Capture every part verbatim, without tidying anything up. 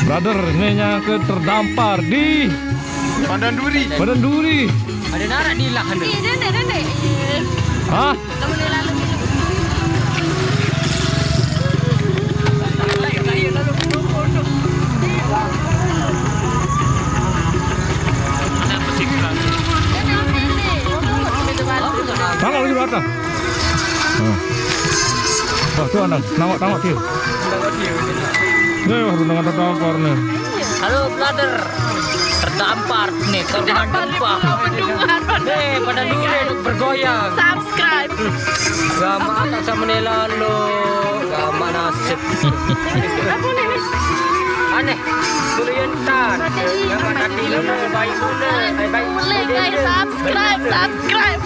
Brother, ini yang ke terdampar di Pandan Duri. Pandan Duri. Ada narak di lah. Ih, dendek, dendek. Hah? Temen lalu ni. Tangkap lagi atas. Hmm. Wah, tu anak. Tangkap, tangkap dia. Ni, wah, dengan terdampar ni. Halo, brother. Terdampar ni, korban gempa. Ni, pada dulu bergoyang. Subscribe. Gamak tak sama ni lalu. Gamak nasib. Apa ni? Aneh. Kulientan. Gamak tadi lalu. Baik guna. Baik, baik. Boleh, guys. Subscribe, subscribe.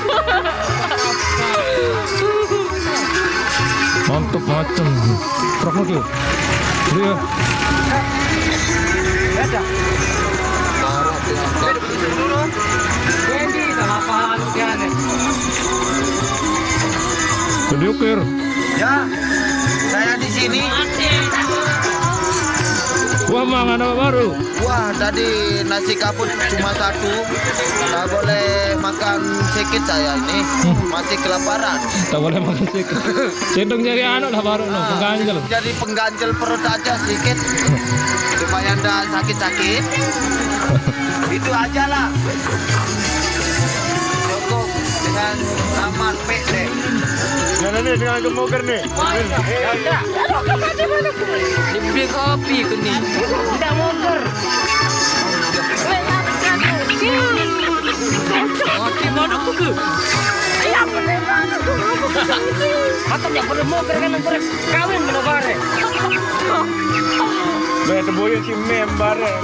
Mantap macam. Truk lagi. Dia. Jadi ukir. Ya, saya di sini. Wah, mangan apa baru? Wah, tadi nasi kaput cuma satu. Tak boleh makan sikit saya ini. Hmm. Masih kelaparan. Tak boleh makan sikit. Sendung jadi anu lah baru no, pengganjel. Jadi pengganjel perut aja sikit. Supaya ndak sakit-sakit. Itu aja lah. Cukup dengan aman, pek deh. Jangan ni, dengan gemoger ni. Dia beli kopi ke ni? Tidak moger. Kopi mana ke? Ya, boleh banget. Atau dia boleh moger kan, boleh kawin, boleh bareng. Boleh terboyong si mem bareng.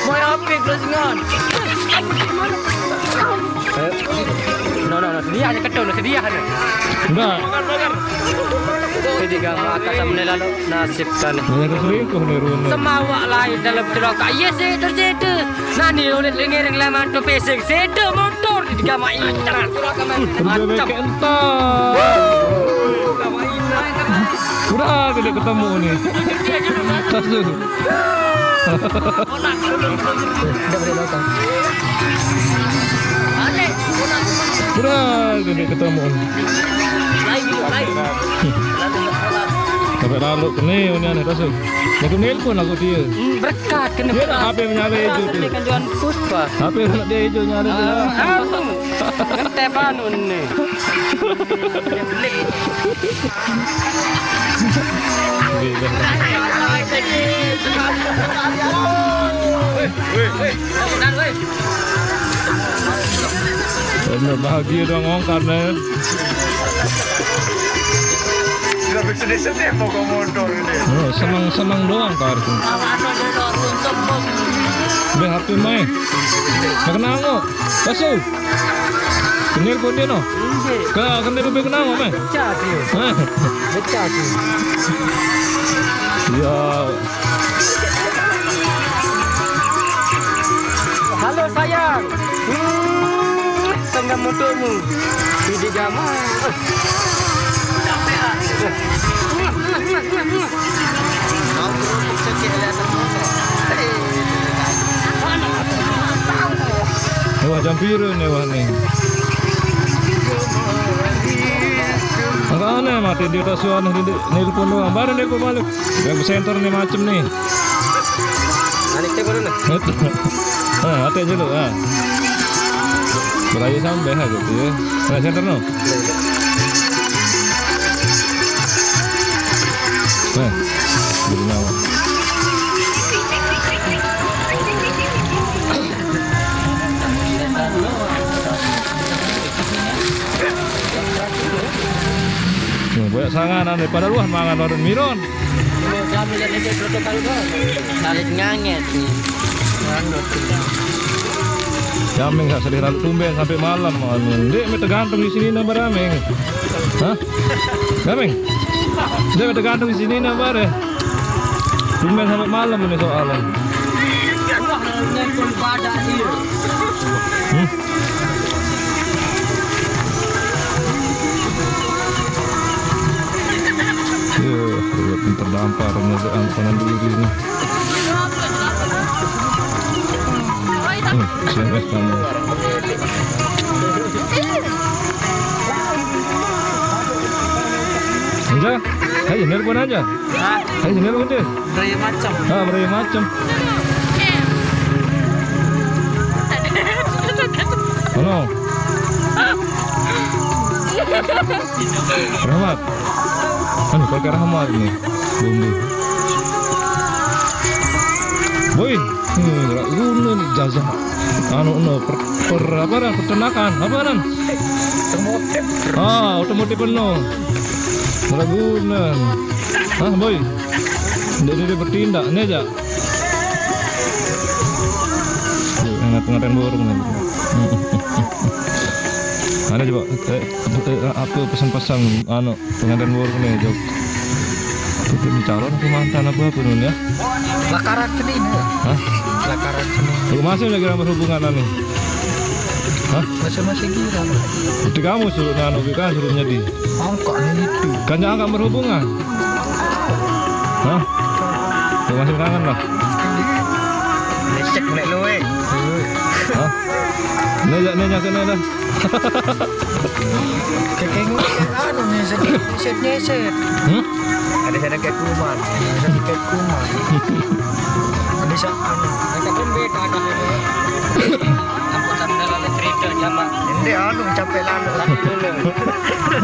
Mau apa, Bro Singon? Eh, no, no, no, sedia aja, ketul, sedia aja. Enggak. Jadi gamak atas sama ni lalu nasib kan. Banyak selingkuh ni, Runa. Semawak lain dalam celaka. Iya, seder, seder. Nah, ni ulit lengereng lah mantu pesek. Seder motor di gamak ini. Kerja beke entah. Udah, tidak ketemu ni. Satu. Udah, gede ketemu. Sampai lalu ke ni, ni aneh rasul. Aku nelpon aku dia. Hmm, berkat kena. Dia nak H P menyala hijau tu. Kan Johan Puspa. H P nak dia hijau nyala tu. Ah, aku. Ngetep anu ni. Bener bahagia dong, Ong, karena. Tidak sedih-sedih pokok motor ini. Oh, senang-senang doang, Kak Arifin. Be H P main. Nggak kenal, kok. Masuk. Kenal pun dia, no? Enggak. Ke, kenal lebih kenal, Om, eh? Pecah dia. Hah? Pecah dia. Ya. Halo, sayang. Hmm, senggam untukmu. Ini gamak. Wah, jam pira ni, wah ni? Makanya mati dia tak suan ni, nelpon doang. Baru dia balik. Yang center ni macam ni. Ane teh baru ni. Ah, ate dulu, ah. Beraya sampai ha gitu ya. Nah, center no. Nah, jadi nama. Hmm, banyak sangan ane pada luah mangan warung Miron. Tarik nganget ni. Jameng gak sedih lalu tumben sampai malam. Anu, ndik, me tergantung di sini nambah rameng. Hah? Jameng? Ndik, me tergantung di sini nambah deh. Tumben sampai malam ini soalnya. Hmm? Iya. Terdampar ngedean panan dulu ini. Hmm, S M S kamu. Aja, ayo nelpon aja. Hah? Ayo nelpon deh. Berbagai macam. Ah, berbagai macam. Halo. Rahmat. Anu, pakai Rahmat ini. Bumbu. Boy, ini rak guna nih jajah. Anu, no, per, per, apa nih, peternakan, apa nih? Ah, otomotif penuh. Rak guna. Ah, boy. Dia, dia bertindak, ini aja. Tuh, ingat pengantin burung nih. Ada coba, eh, eh, apa pesan-pesan, anu, pengantin burung nih, Jok? Itu di calon apa mantan apa, apa nun ya? Lakaran Senin ya? Hah? Lakaran Senin. Lu masih lagi berhubungan nih? Hah? Masih, masih girang. Itu kamu suruh nano kan, suruh nyedi. Angkat nih itu. Kan jangan berhubungan. Hah? Lu masih kangen lah? Lecek mulai lu, eh. Hah? Ini ya, ini ya, kena dah. Kayak anu nih, nyeset, nyeset, nyeset. Hmm? Ada sana kayak kuman, ada sana kayak kuman. Ada sa-, anu. Ada pun beda, ada. Aku sambil lalu cerita sama. Ini anu, capek lalu. Tapi dulu.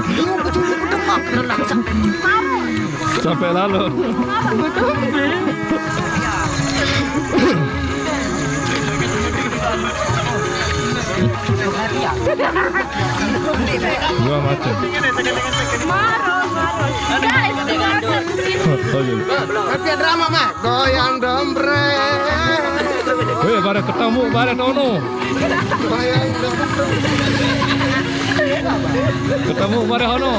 Iya, betul, betul, Pak. Kena langsung. Capek lalu. Dua macam. Maro, maro. Guys, dengarkan di sini. Oh, iya. Tapi drama mah goyang dombreng. Weh, bare ketemu, bare dono. Goyang dombreng. Ketemu bare hono.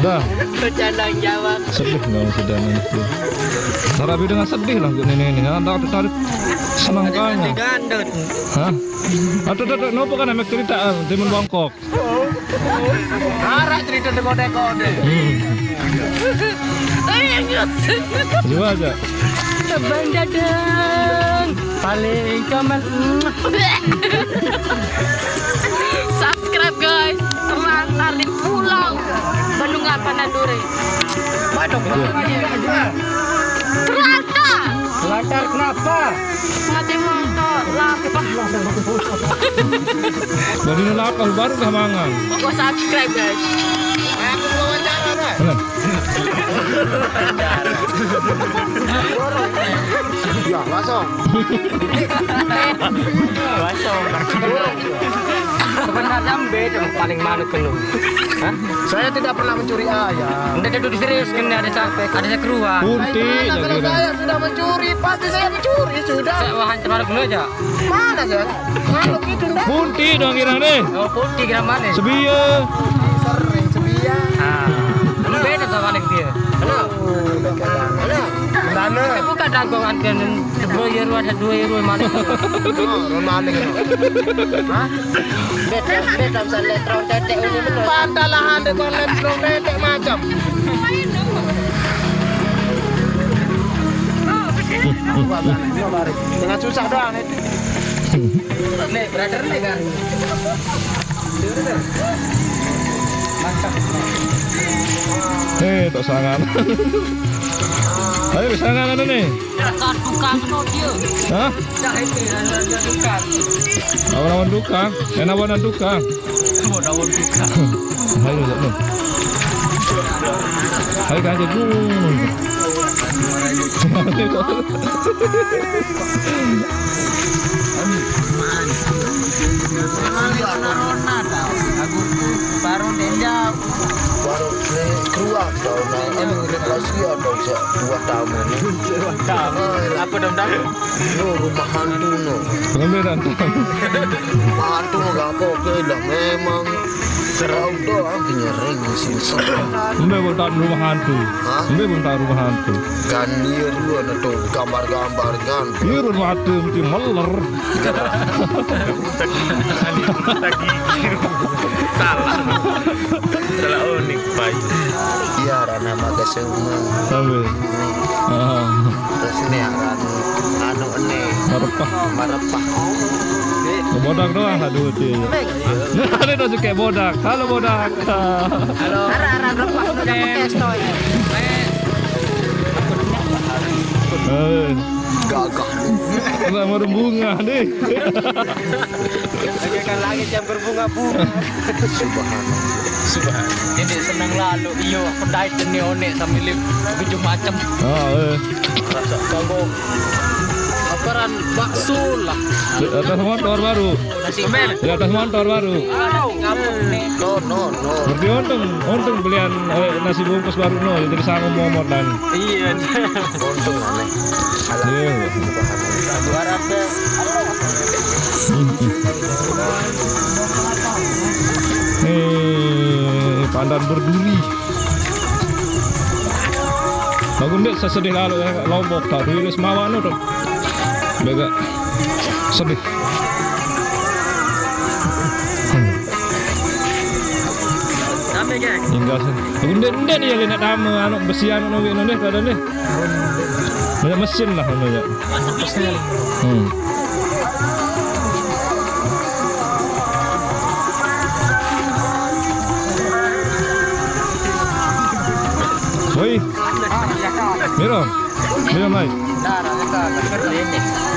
Dah. Bercanda jawab. Sedih nggak mau sedih nanti. Sarabi dengan sedih lah nenek ini. Ada tarik senang kayaknya. Digandut. Hah? Atau, atau, nopo kan emek cerita, ah, timun bongkok. Arah cerita dekode-kode. Hmm. Ayo, Gus. Coba aja. Abang Dadang paling kamar. Subscribe, guys. Terlantar di Pulau Bendungan Panandure. Waduh, terlantar. Terlantar kenapa? Mati motor, lapar. Baru lapar, baru dah mangan. Gua subscribe, guys. Mana? Ya, langsung. Langsung. Sebenarnya mbe itu paling manuk penuh. Hah? Saya tidak pernah mencuri ayam. Ndak ada serius, kena ada sa-, ada keruan. Punti. Gimana kalau lagi dah, saya sudah mencuri? Pasti saya mencuri, sudah. Saya wahan cemara kuno aja. Mana, Jan? Kalau gitu, ndak. Punti dong, girang deh. Oh, punti girang mana? Sebia. Sering sebia. Ah. Lu beda sama anak dia. Halo. Halo. Mana? Buka dagangan kan. Dua euro ada dua euro mana? Oh, rumah aneh. Hah? Beta, beta bisa letron tetek ini bener. Pantalah ada kon letron tetek macam. Dengan susah doang itu. Nih, brother nih kan. Mantap. Eh, tak sangat. Ayo, sangat anu nih. Tukang, tukang no dia. Hah? Dah itu, tukang. Orang tukang. Enak warna tukang. Mau daun tukang. Ayo, lihat nih. Ayo, kasih dulu. Baru ni keluar tau, nah, anu, relasi atau se-, dua tahun ni. Dua tahun. Ah, apa dong, dong? No, rumah hantu no. Belum dia datang. Rumah hantu no, gak apa-apa lah. Memang serau doang, nyering sini. Mbak, bukan rumah hantu. Hah? Mbak, bukan rumah hantu. Kan dia dua na tu gambar-gambar kan. Iya, rumah hantu mesti meler. Salah. Salah unik, Pak. Aran nama ke semua. Sambil. Ah. Terus ini aran anu ini. Marepah. Marepah. Bodak doang, aduh, Ci. Ada tuh kayak bodak. Halo, bodak. Halo. Arah-arah repah tuh, dapat es tuh. Eh. Gagah. Sama bunga nih. Bagaikan langit yang berbunga-bunga. Subhanallah. Subhanallah. Ini senang lalu, iyo, pendait ini onek sambil lip, tujuh macam. Ah, eh. Rasa kanggo. Aparan bakso lah. Di atas motor baru. Nasi. Di atas motor baru. Aduh. No, no, no. Berarti untung, untung belian, eh, nasi bungkus baru no, jadi sama momot dan. Iya. Untung aneh. Iya. Aduh, harap deh. Eh, pandan berduri. Bagus ndeq sesedih lalu ya, Lombok tak tulis mawa no tuh. Bega sedih. Hmm. Rame, geng. Tinggal sih. Bagus ndeq, ndeq nih ya, nak nama, anu, besi, anu, no, no, deh, pada deh. Banyak mesin lah, anu, ya. Hmm. Woi. Miro. Miro, mai.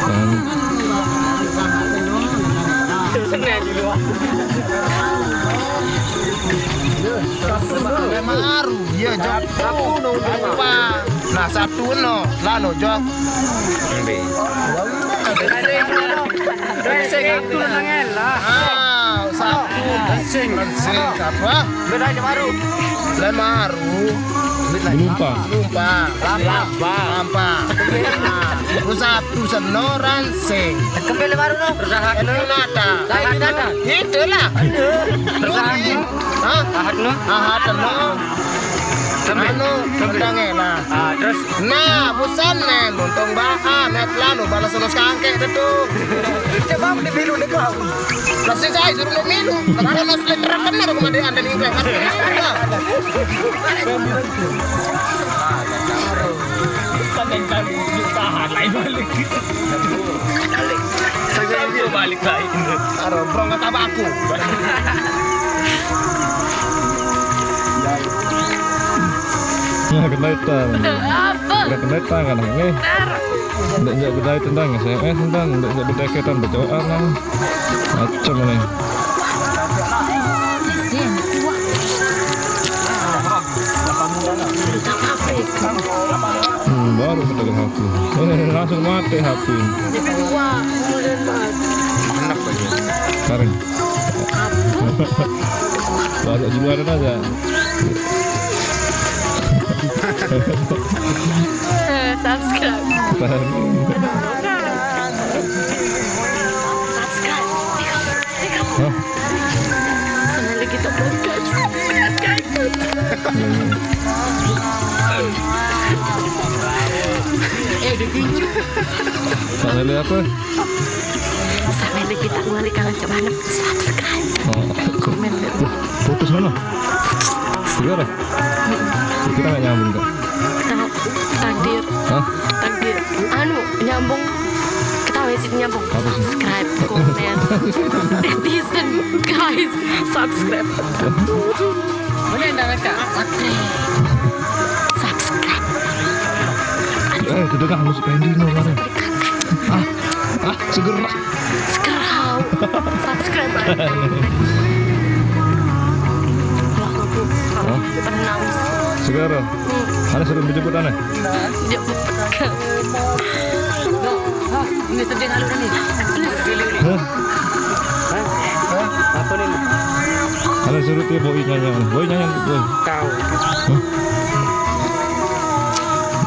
Hmm. Lemaru, iya, Jok. Sabtu no, lupa. Nah, Sabtu no, lalo, Jok. Embe. Sabtu no nangela. Ah, Sabtu. Sing. Sing apa? Beda aja baru. Lemaru. Belumpa. Belumpa. Lampa. Lampa. Nah, terus Sabtu seno ransing. Kembali baru no. Terus Ahad. Eno nata. Lain nata. Itulah. Terus Ahad no. Hah? Ahad no. Ahad no. Kembali. Anu, kembali. Nah. Ah, terus? Nah, busan nen, untung bahan, net lalu balas sono sekangke tetu. Coba aku dipilu deh kau. Lah, sing saya suruh mau milu. Lah, kalau nasi terang kan ada kemandirian dan ingkah. Panen kami tahan lain balik. Balik. Saya balik lain. Aro, bro, nggak tabaku. Nah, kenaitan. Apa? Udah kenaitan kan ini? Ndak, ndak bedai tentang S M S tentang, ndak, ndak bedai ketan berdoa nang. Macam ni. Hmm, baru kita ke H P. Eh, langsung mati H P. Sekarang. Baru duluan aja. Eh, subscribe. Subscribe. Hah? Sama lagi tak podcast. Subscribe, guys. Eh, dia tunjuk. Sama lagi apa? Sampai lagi tak balik kalau cak mana. Subscribe. Oh. Komen. Putus mana? Segara? Kita nggak nyambung, Kak. Tahu. Takdir. Hah? Takdir. Anu, nyambung. Ketawa sih nyambung. Apa sih? Subscribe, komen. Netizen, guys, subscribe. Mana yang dah dekat? Subscribe. Subscribe. Eh, terdengar musik Randy no, mana? Ah, ah, segera. Sekarang. Subscribe. Hah? Pernah. Segera. Hmm. Mana suruh menjemput aneh? Jemput. Ini sedih lalu nih. Hah? Hah? Apa nih? Mana suruh dia boy nyanyi? Boy nyanyi, boy. Tahu. Hah?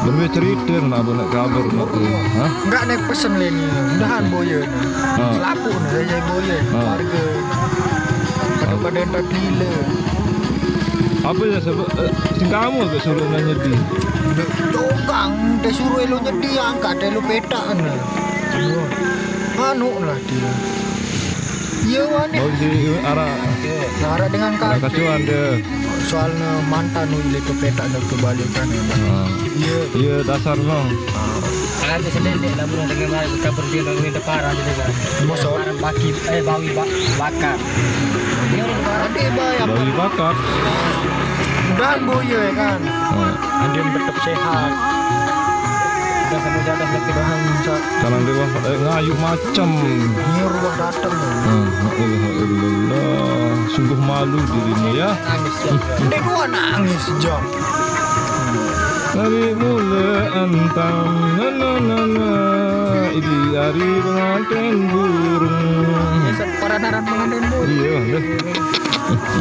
Lebih cerita nak buat nak kabar nak tu. Hah? Enggak naik pesen Leni. Mudahan boya ni. Ha. Selapuq ni, saya boya. Ha. Warga. Pada-pada entar gila. Apa ya sebab, eh, sing kamu ke suruh nak nyedi? Cogang, dia suruh elo nyedi, angkat elo petak ni. Anu lah dia. Iya, wah ni. Oh, jadi arah, arah dengan arah kacuan dia. Soalnya mantan nu ile to petak jauh kebalikan ya, Bang. Ah. Iya. Iya, dasar no. Ada sedendek lah burung dengan mari kabur dia nang minta parah gitu kan. Mosok. Parah baki, eh, bawi ba-, bakar. Dia orang parah. Ada bayar. Bawi bakar. Dan boye ya kan. Ah. Andian tetap sehat. Udah sama jadah lagi. Tahan sa- Kanan dewa, eh, ngayu macam. Ini ruah datang. Hmm, la ilaha illallah. Sungguh malu dirimu ya. Nangis ya. Dia dua nangis, Jok. Dari mula antang, na, na, na, na, idi ari pengantin burung. Para naran pengantin burung. Iya, deh.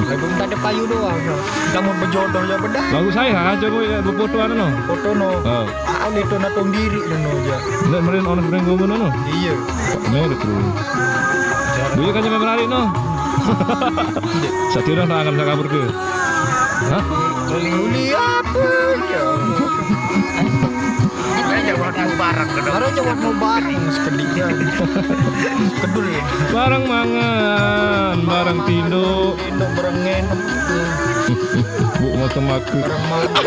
Lagu minta ada payu doang, no. Kamu berjodoh ya bedah. Lagu saya, ha, coba ya, berfoto anu, no. Foto, no. Oh. Ah, ini tuh natong diri, no, no, aja. Ndak meren onas meren gomo, no, no. Iya. Mere tuh. Buya kan sampai melari, no. Satu orang tangan saya kabur tuh. Hah? Kuli apa ya? Ada jawab mau bareng, ada jawab mau bareng, sekediknya. Kedul ya. Bareng mangan, bareng tindo. Tindo berengen. Bu, macam aku. Bareng mangan.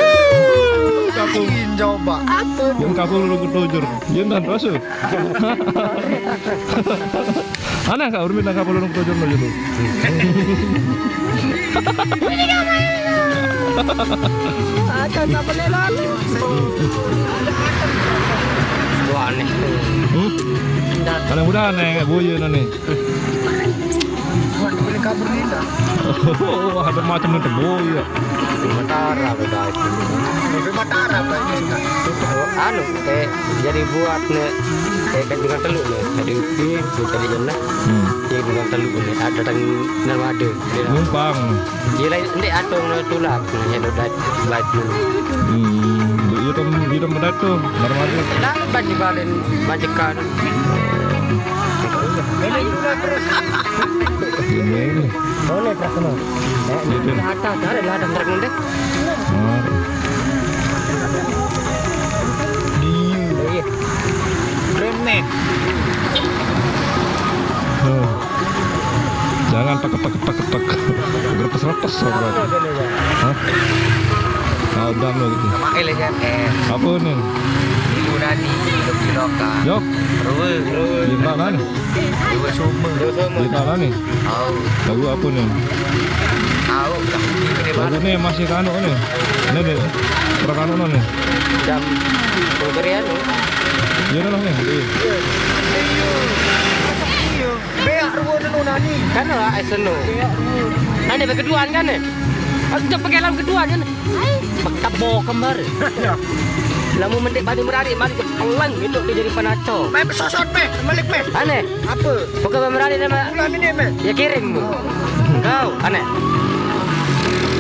Kapul. Coba. Apa? Yang kapul lu ketojur. Yang dan rasul. Aneh, Kak, urmi nang kapal urung ketojor no julu. Akan apa nih lalu? Wah, aneh. Hmm? Aneh udah aneh, kayak boye no nih. Buat boleh kabur nih, dah. Oh, ada macam nih boye. Mataram, Pak. Mataram, Pak. Anu, eh, jadi buat ne, eh, kan dengan teluk ne. Jadi ini bukan jadi jam lah. Hmm. Jadi dengan teluk ne, ada datang narmada. Numpang. Dia lain, nanti atau ne tulak, ne, ya, udah baju. Hmm, itu, itu berat tuh, narmada. Lah, baju balen, baju kan. Ini, ini. Boleh, terus, no. Eh, ini ada, ada, ada, terus, nanti. Di. Oh, iya. Keren nih. Tuh. Jangan tek tek tek tek. Gerpes-repes, sobat. Hah? Ah, udah lo gitu. Sama L S M S. Apa nih? Ibu Nani, Loki Loka. Yok. Ruwe. Gimana nih? Dewa Suma. Dewa Suma. Gimana nih? Tahu. Lagu apa nih? Tahu. Lagu nih masih kanu nih. Ini deh. Pernah kanu nih. Jam pemberian. Iya dah nih. Iya. Beak ruwe nenu nani. Kan lah, eh, seno. Beak ruwe. Nani berkeduaan kan nih? Aku jam pakai lam keduaan kan. Tebo kembar. Lamun mendek bani merari, mari ke pelang itu dia jadi penaco. Main pesosot meh, balik meh. Aneh. Apa? Bukan bani merari dia, Mak. Bulan ini meh. Ya kirim. Kau, aneh.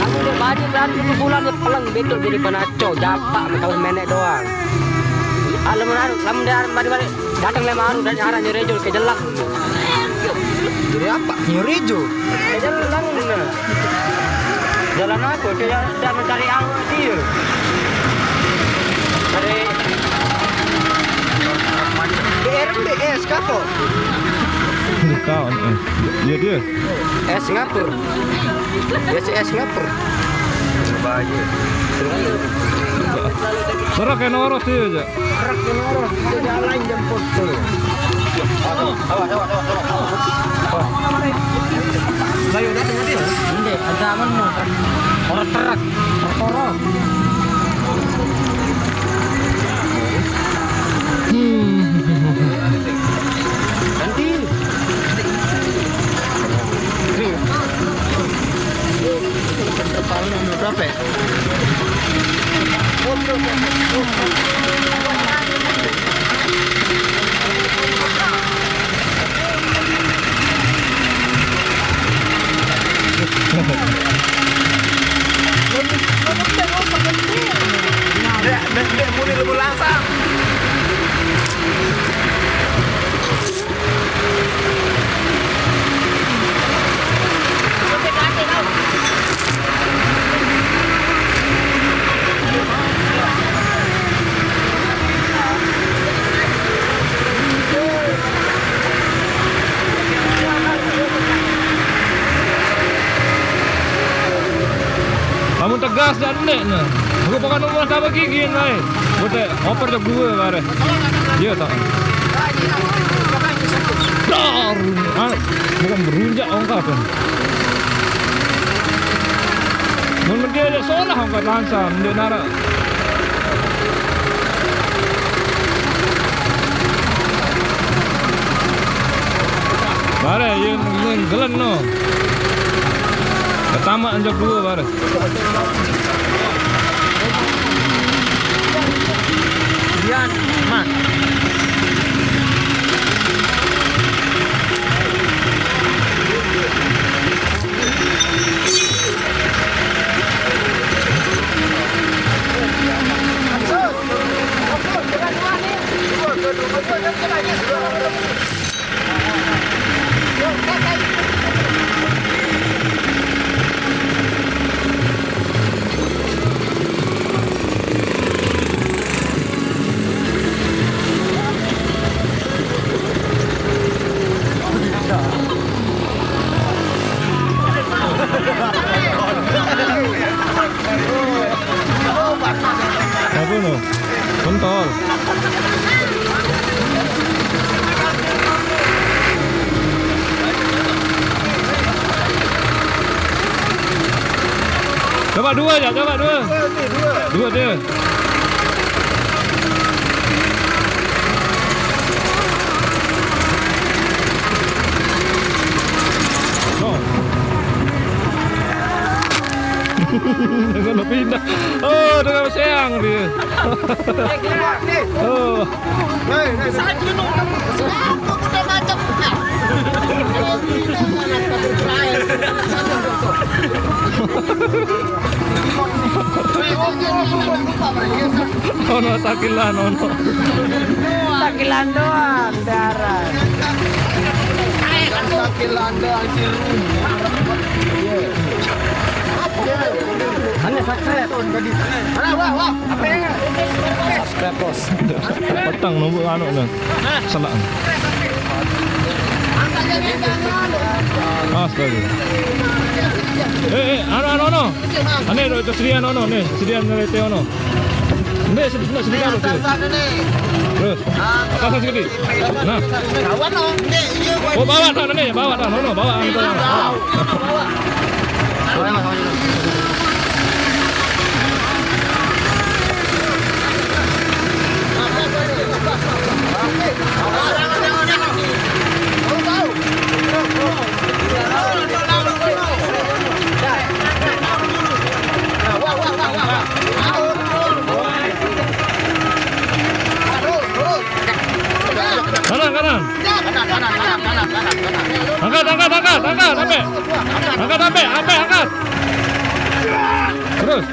Lamun dia bani merari itu bulan dia pelang itu jadi penaco, japak kalau menek doang. Lamun anu, lamun dia bani balik. Datang lima hari dan arah Nyorejo ke Jelang. Jadi apa? Nyorejo? Ke Jelang, nah. Jalan apa? Dia, dia mencari awak dia. Dari B R B S, kapo? Bukan, eh. Iya dia. Eh, Singapura. Ya, si es ngapur. Bahaya. Serah kayak noros dia aja. Serah kayak noros, itu jalan jemput tuh. Awas, awas, awas, awas. Layu datang nanti. Ini ada mana? Orang terak, orang torok. Hmm. Nanti. Paling nomor berapa ya? Dek, dek, dek, muni lebih langsang. Pas dan nek ne. Aku pakai nomor tambah gigi ne. Bote oper jok due bare. Iya tak? Dar. Ah, bukan berunjak ongkat kan. Mun dia aja solah ongkat langsam, dia narak. Bare, yen, yen gelen no. Pertama anjak due bare. Yan, Mas. Apa no? Kontol. Coba dua ya, coba dua. Dua dia. No. Dengan pindah. Oh, dengan seang dia. Oh. Ono takilan, ono. Takilan doang, darah. Takilan doang si Rumi. Hanya subscribe. Halo, wah, wah. Apa ya? Subscribe, bos. Petang nunggu anu nih. Selak. Astaga. Eh, eh, anu, anu, anu. Ane, do, itu sedian ono, nih, sedian ngelete ono. Nih, sedi-, nih, sedian ono, tuh. Terus, atasan sedikit. Nah. Oh, bawa dah, nih, bawa dah, ono, bawa, anu, bawa. Kanan, kanan. Angkat, angkat, angkat, angkat, sampai. Angkat, sampai, sampai, angkat. Terus.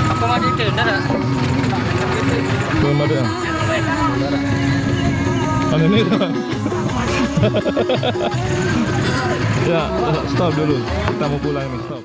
Apa mati itu? Belum ada. Ada nih. Ya, stop dulu. Kita mau pulang nih, stop.